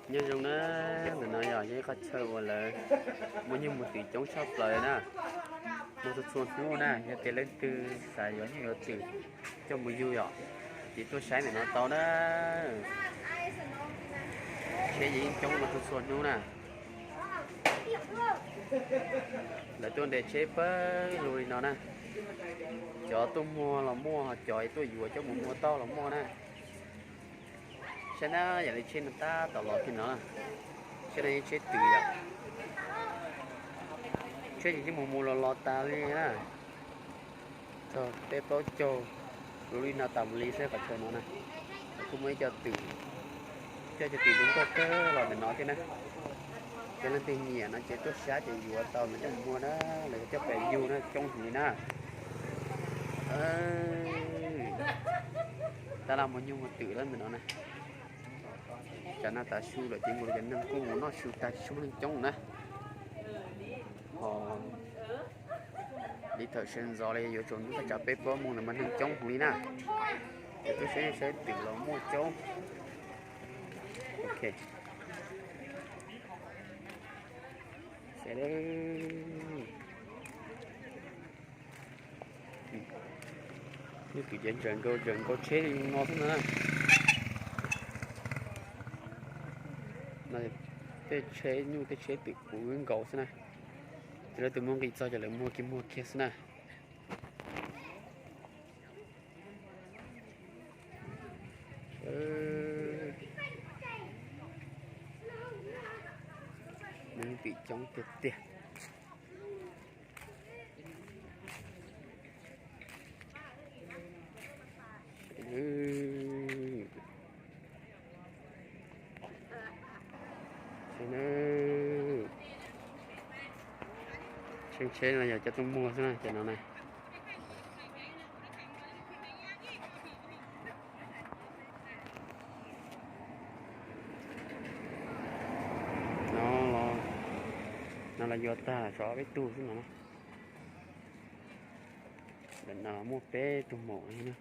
Nyob zoo na, ntawm no yog ib qhov chaw uas lawv muaj nyuj muaj twm coob tshaj plaws na, muaj txhua txhua hnub na. Yog tias leej twg xav yuav nyuj yuav twm coj mus yug yom, ces tuaj saib ntawm no tau na. Tsheb yeej coob muaj txhua txhua hnub na. Lawv tuaj nres tsheb pawg lug li no na. Cov tuaj muag los muaj, cov tuaj yuav coj mus muag toj los muaj na. Saib na, yam li tsheb no tab tom los kiag no, tsheb no yog tsheb twm yom. Tsheb ces yeej mus mus los los tas li na. Txog peb plaub caug lub li no tas mus li xwb qhov chaw no na. Kuj muaj ib co twm, coj cov twm zoo nkauj kawg los ntawm no thiab na. Cov leej twg nyiam no ces tuaj saib ces yuav tau no coj mus muag na, los yog coj pem yug na, coob heev li na. Tab laj muaj nyuj muaj twm lawm ntawm no na. Tsam no tav su lawm ces mus los cov neeg kuj mus noj su tag tsis muaj neeg coob na. Ho li thaum sawv ntxov los yuav tsaus ntuj thaj tsam peb plaub moos ntawd mas neeg coob heev li na. Ces tuaj saib saib twm los muaj coob. Ok. Saib, nyuj twm ces ntsaws nkaus ntsaws nkaus tsheb li no xwb na. No tej tsheb nyuj tej tsheb twm puv nkaus xwb na. Ces lawv tus muaj nqis txog ces lawv muag kiag muag kiag xwb na. Nyuj twm coob tiag tiag. Tsheb no yog cov tuaj muag xwb na, cov no na. No los, no los yuav tag tshuav ob peb tug xwb no na. Ntawm no muaj peb tug maum li na.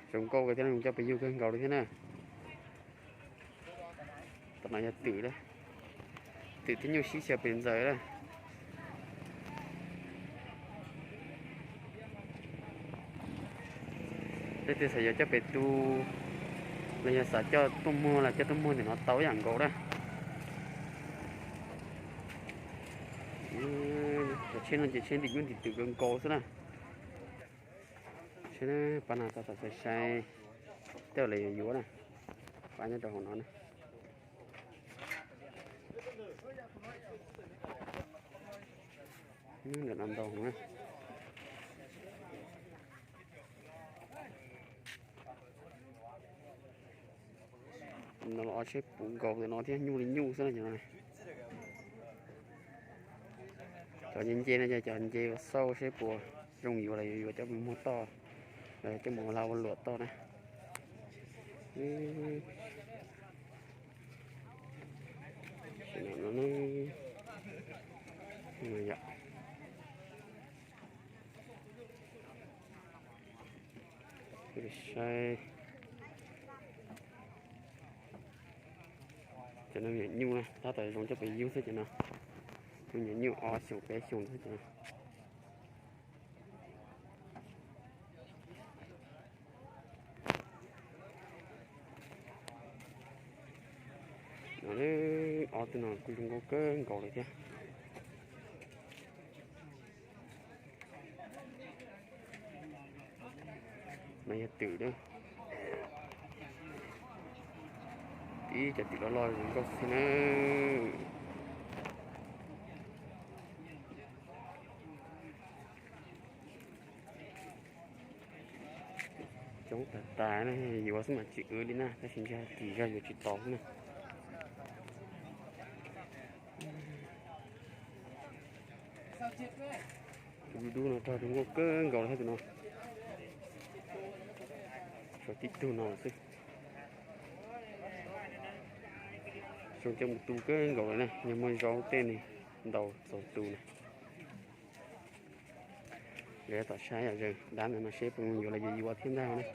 Zoo nkauj kawg thiab, zoo coj pes yug kawg nkaus li thiab na. Tom no yog twm, twm thiab nyuj sib xyaw pes ntxaws lawm. Leej twg xav yuav coj pes tu los yog xav coj tuaj muag los coj tuaj muag ntawm no tau ib yam nkaus na. Cov tsheb no ces tsheb ntim nyuj ntim twm kawg nkaus xwb na. Seb pab na, tau tam sai sai tej lawv yuav yuav na. Pab nyob rau hauv no na. Ntawm no ntau heev na. No los ob tsheb puv nkaus ntawm no thiab, nyuj li nyuj xwb na cov no. Cov nce nce no ces cov nce ua xauj seb puas zoo yuav los yuav coj mus muag toj, los coj mus ua lag ua luam toj na. Saib, cov no nyuam nyuj na, tab tom zoo coj pes yug xwb cov no. Nyuam nyuj ob xyoos peb xyoos xwb cov no. Ob tug no kuj zoo nkauj kawg nkaus li thiab. No yog twm na. Tib cov twm loj loj zoo nkauj xwb na. Coob tag tag na, yuav xwb mas tsis wv li na, tab sis ntshe tis zog yuav tsis tau xwb na. Tus dub dub no tog zoo nkauj kawg nkaus li thiab tus no. Tshuav tib tug no xwb. Zoo coj mus tu kawg nkaus li na, yog muaj zaub tej ne, ntaus txaus tu na. Lawv tom saib yom, dab ntawm no seb puas yuav los yuav yuav thiab ntag na.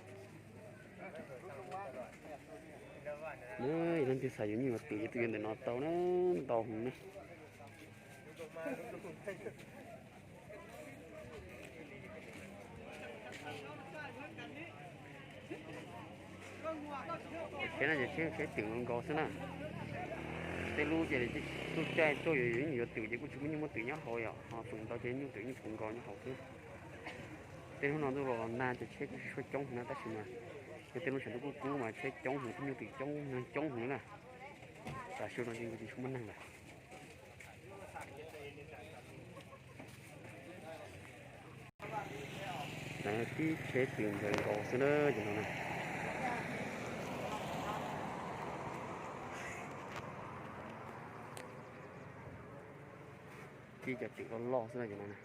Na, yog leej twg xav yuav nyuj yuav twm ces tuaj yuav ntawm no tau na, ntau heev na. Tsheb no ces tsheb, tsheb twm nkaus xwb na. Tej lub ces lub caij tuaj yuav nyuj yuav twm ces kuj tsis muaj nyuj muaj twm nyob hauv yom, ho feem ntau ces nyuj twm nyuj puv nkaus nyob hauv xwb. Tej hnub no ntuj los nag ces tsheb kuj tsis tshua coob heev na, tab sis mas yog tej lub sab ntuj kub kub mas tsheb coob heev, tej nyuj twm coob, neeg coob heev na. Tam sim no ces kuj tsis tshua muaj neeg lawm. Tib tsheb twm nkaus nkaus xwb na cov no na. Tib cov twm loj loj xwb na cov no na.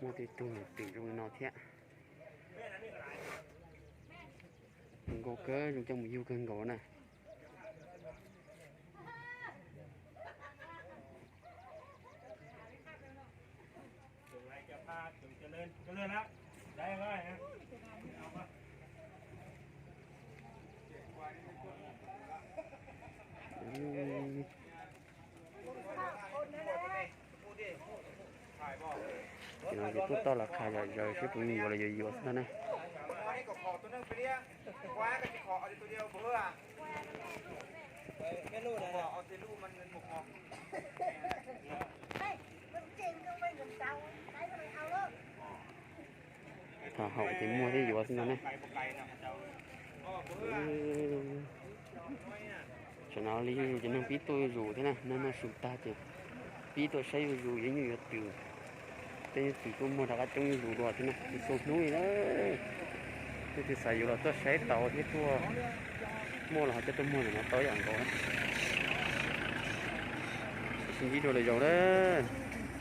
Muaj tej tug nyuj twm zoo li no thiab. Zoo nkauj kawg, zoo coj mus yug kawg nkaus na. Ces no ces tuaj toj los qha yom, yog seb puas yuav los yuav yuav xwb ntag na. Thaum haum ces muag thiab yuav xwb no ne. Tam no li zuj zus ces neeg pib tuaj zuj zus thiab na, neeg noj su tag ces pib tuaj saib zuj zus yuav nyuj yuav twm. Tej nyuj twm tuaj muag rov qab coob zuj zus dua thiab na, tsis txhua hnub li na. Leej twg xav yuav los tuaj saib tau thiab tuaj muaj los ho coj tuaj muag ntawm no tau ib yam nkaus na. Sib ntsib dua lwm zaus na.